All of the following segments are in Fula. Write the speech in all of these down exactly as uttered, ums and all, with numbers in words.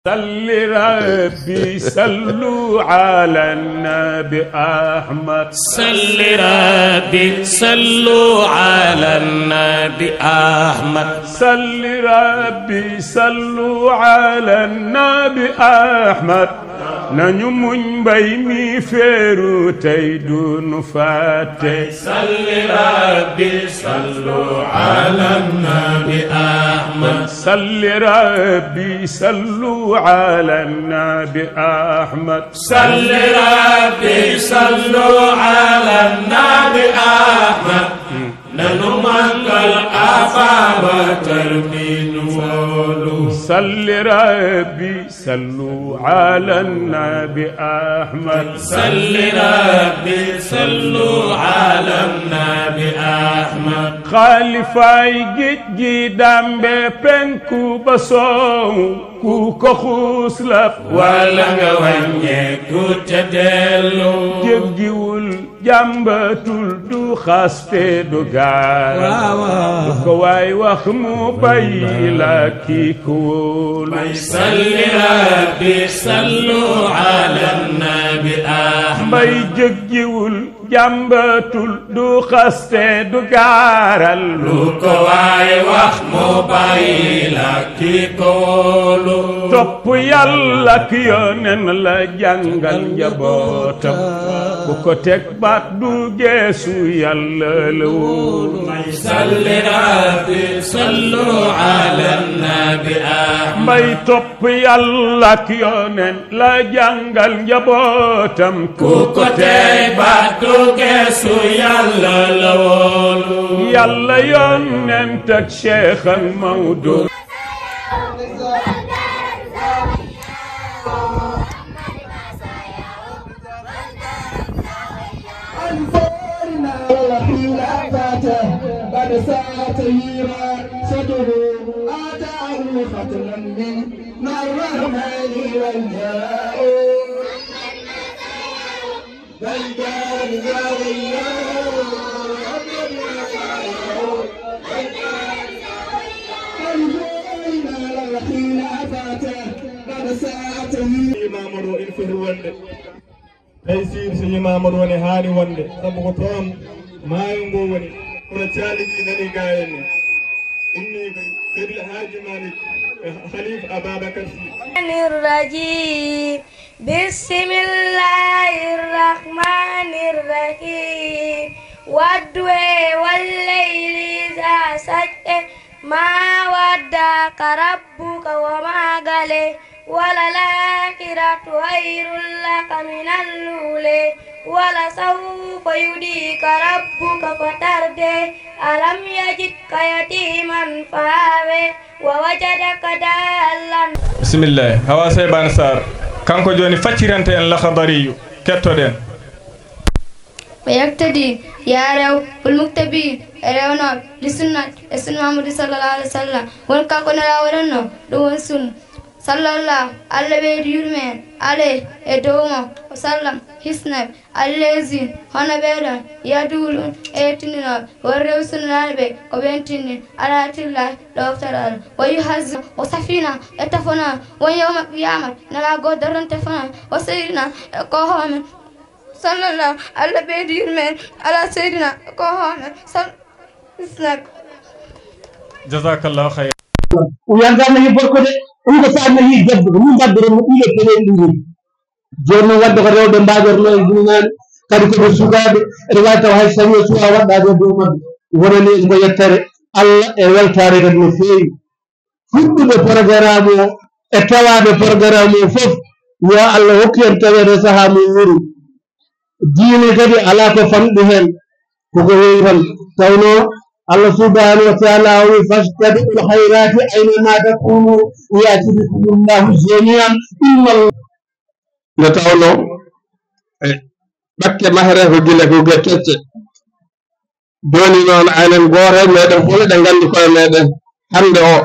صل ربي صلوا على النبي أحمد. صل ربي صلوا على النبي أحمد. صل ربي صلوا على النبي أحمد. Nañu muñ mbay mi feeru tey du nu fàtte. صل ربي صلوا على النبي أحمد. صل ربي صلوا على النبي أحمد. صل ربي صلوا على النبي أحمد. Nanu màggal Ababacar mi nu wóolu. صل ربي صلوا على النبي أحمد. صل ربي صلوا على النبي أحمد. Xalifay géej gi dambe penku ba soowu, ku ko xuus la wala nga wàññeeku te dellu. Jéggiwul, jàmbatul, du xaste, du gaar. Waaw, waaw. Lu ko waay wax mu bàyyi la ki ko wóolu. Mbay صل ربي صلوا على النبي أحمد. Mbay jéggiwul, jàmbatul, du xaste, du gaaral. Lu ko waay wax mu bàyyi la ki ko wóolu. Topp Yàlla ak Yonen la jàngal njabootam. Bu ko teg baat du geesu, Yàlla la wóolu. صل ربي صلوا على النبي أحمد. Mbay topp Yàlla ak Yonen la jàngal njabootam. Ku ko teg baat du geesu, Yàlla la wóolu. Yàlla, Yonent ak Cheikh ak Maodo. قد ساعة يرى صدره آتاه ختما من الرحمن والجاء. Imaam o ɗo ina foti wonde. Taysir so imaam o ɗo ne haani wonde, sabu ko toon maayo ngo woni. Kono caalidi nani gaayene. Inni ko Seydi El Hadji Malick, eh, Khalif Ababacar Sy. الرجيم. بسم الله الرحمن الرحيم. والضحى والليل إذا سجى. ما ودعك ربك وما قلى. وللآخرة خير لك من الأولى. ولسوف يعطيك ربك فترضى. ألم يجدك يتيما فآوى. ووجدك ضالا. Bisimillahi. Hawa Seybaan Saar, kanko jooni facciranta en Laxdariyu. Kettoɗen. ويقتدي، يا rew, بالمقتفين, e rewnooɓe, للسنة, e sunna Muhammadu sallallahu alaihi wasallam. Won kanko Nelaaɗo waɗatno, ɗum woni sunna. صلى الله, Allah ɓeydi yurmeende, عليه, e dow makko, وسلم, hisnaɓe, الذين, hono ɓee ɗoon, يدعون, e yettinooɓe, won rew sunnaaɓe ɓe, ko ɓeen tinni, على طاعة الله, ɗooftal Allah, ويعظم, o safina, e tafana, won يوم القيامة, Nelaaɗo gooto daranta tafana, وسيدنا, e ko hoome, صلى الله, Allah ɓeydi yurmeende, على سيدنا, e ko hoome, sal-, hisnaɓe. Jazakallahu khayran. O yaltaano yi gorko de, ɗum ko sa nayi debbo, ko ɗum mbaɗdoron mo ɗiɗo peleeli ɗi ngoni. Jooni noon, wadde ko rewɓe mbaajornoo e jinaani, kadi ko ɓe sukaaɓe, ene waawi taw hay so tawii o suwaa waɗɗaade e dow maɓɓe, wonani en ko yettere Allah e weltaare kadi no feewi. Fuɗɗuɓe programme o e tawaaɓe programme o fof, yo Allah hokku en taweede sahaa mum wuro. Diine kadi alaa ko fanɗi heen, koko heewi tan. Tawnoo Allah subhanahu wa taala o wi, "Fastabiqul khayrati aynama takunu ya'ti bikumullahu jami'an, inna Allah." Nde tawnoo, e, ɓakke mahre ko gila ko ge kecce. Jooni noon, enen gooto e meeɗen fof eɗen nganndi koye meeɗen hannde o,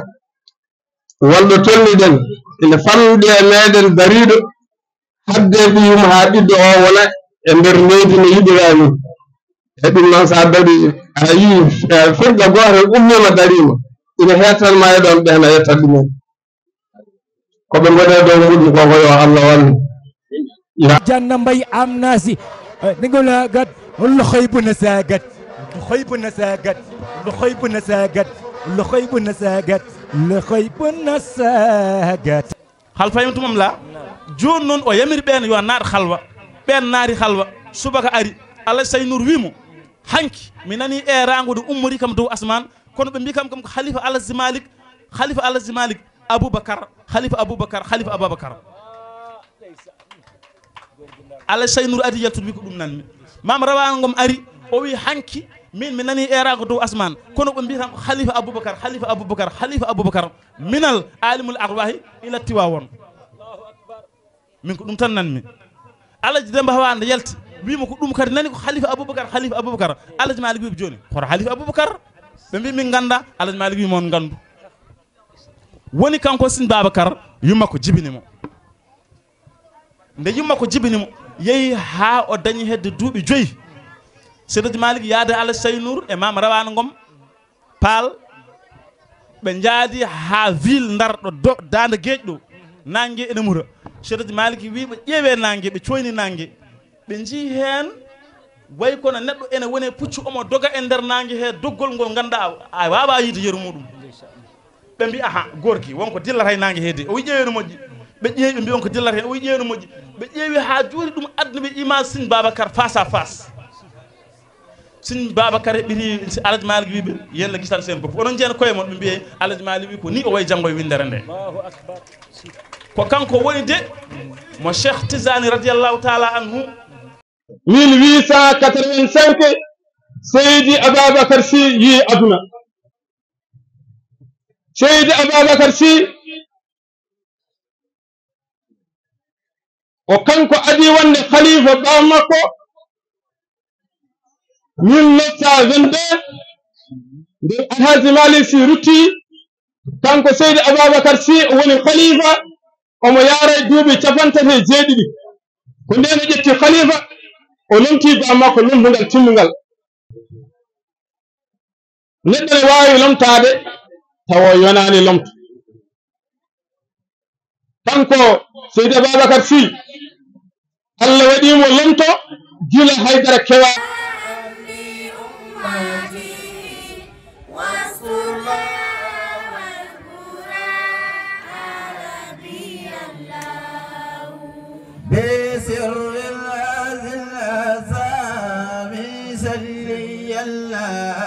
wonɗo tolniɗen ina famɗi e meeɗen dariiɗo hadde ɓiyum haa ɓiɗɗo o wona e nder leydi no yiɗiraa ni. E ɗum noon, so a darii, a yii, e, firga gooto en ummiima dariima, ina heettan ma e ɗoon ɓe, ena yettat ɗumen. Ko ɓe ngoni e dow muɗum ko, ko yo Allah wallu. Janna mbay amnasi. Nigolagat. Loxoy bu na sagat. Loxoy bu na sagat. Loxoy bu na sagat. Loxoy bu na sagat. Loxoy bu na sagat. Halfa yimtumam la. Jooni noon o yamiri ɓeen yo a naat halwa. Ɓeen naati halwa. Subaka ari. Alhaji Say Nuur wii mo, hanki mi nanii eeraango nde ummori kam dow asmaan, kono ɓe mbii kam kam ko halifa Alhaji Malik, halifa Alhaji Malik, Aboubacar, halifa Aboubacar, halifa Aboubacar. Alhaji Say Nuur adi yaltude wi ko ɗum nanmi. Maam Rawane Ngom ari, o wi hanki min mi nanii eeraango dow asmaan, kono ɓe mbii kam ko halifa Aboubacar, halifa Aboubacar, halifa Aboubacar. Minal alimul arwahi ila Tiwawon. Min ko ɗum tan nanmi. Alhaji Demba Hawa nde yalti, wii mo ko ɗum kadi nani ko halifa Aboubacar, halifa Aboubacar. Alhaji Malik wii ɓe jooni, hoto halifa Aboubacar? Ɓe mbii min ngannda. Alhaji Malik wii mo on nganndu. Woni kanko Sëñ Babacar, yumma ko jibini mo. Nde yumma ko jibini mo, yehi haa o dañi hedde duuɓi joyi. Seydi Malik yaade Alhaji Say Nuur e Maam Rawane Ngom Paal, ɓe njaadi haa ville Ndar ɗo do-, daande geej ɗo, naange ene muta. Seydi Malik wii ɓe ƴeewe naange, ɓe coyni naange. Ɓe njii heen way kono neɗɗo ene woni e puccu, omo doga e nder naange he doggol ngol ngannduɗaa a, a waawaa yiide yeru muɗum. Ɓe mbii, "Aha, gorki, won ko dillata e naange he de." O wii, "Ƴeewe no moƴƴi." Ɓe ƴeewi, ɓe mbii, "Won ko dillata heen." O wii, "Ƴeewe no moƴƴi." Ɓe ƴeewi haa juuri ɗum aduna ɓe ima Sëñ Babacar face à face. Sëñ Babacar heɓɓiti, si Alhaji Malik wii ɓe, "Yalla gisan seen bopp. Onon njeena koye mon." Ɓe mbii, "Alhaji Malik wii ko ni o wayi janngo e winndere nde." Ko kanko woni de mo Cheikh Tijani radiyallahu taala anhu. Mille huit cent quatre-vingt-cinq, Seydi Ababacar Sy yii aduna. Seydi Ababacar Sy, ko kanko adii wonde khalifa ɓaawo makko. Mille neuf cent vingt-deux, nde Alhaji Malik Sy rutti, kanko Seydi Ababacar Sy o woni khalifa, omo yaara e duuɓi capanɗe tati e jeeɗiɗi. Ko ndeen o ƴetti khalifa, o lomtii ɓaawo makko lomtungal timmungal. Neɗɗo ne waawi lomtaade tawa o yonaani lomto. Kanko Seydi Ababacar Sy, Allah waɗii mo lomto gila haydara kewa. بسر هذه الأسامي صلي الله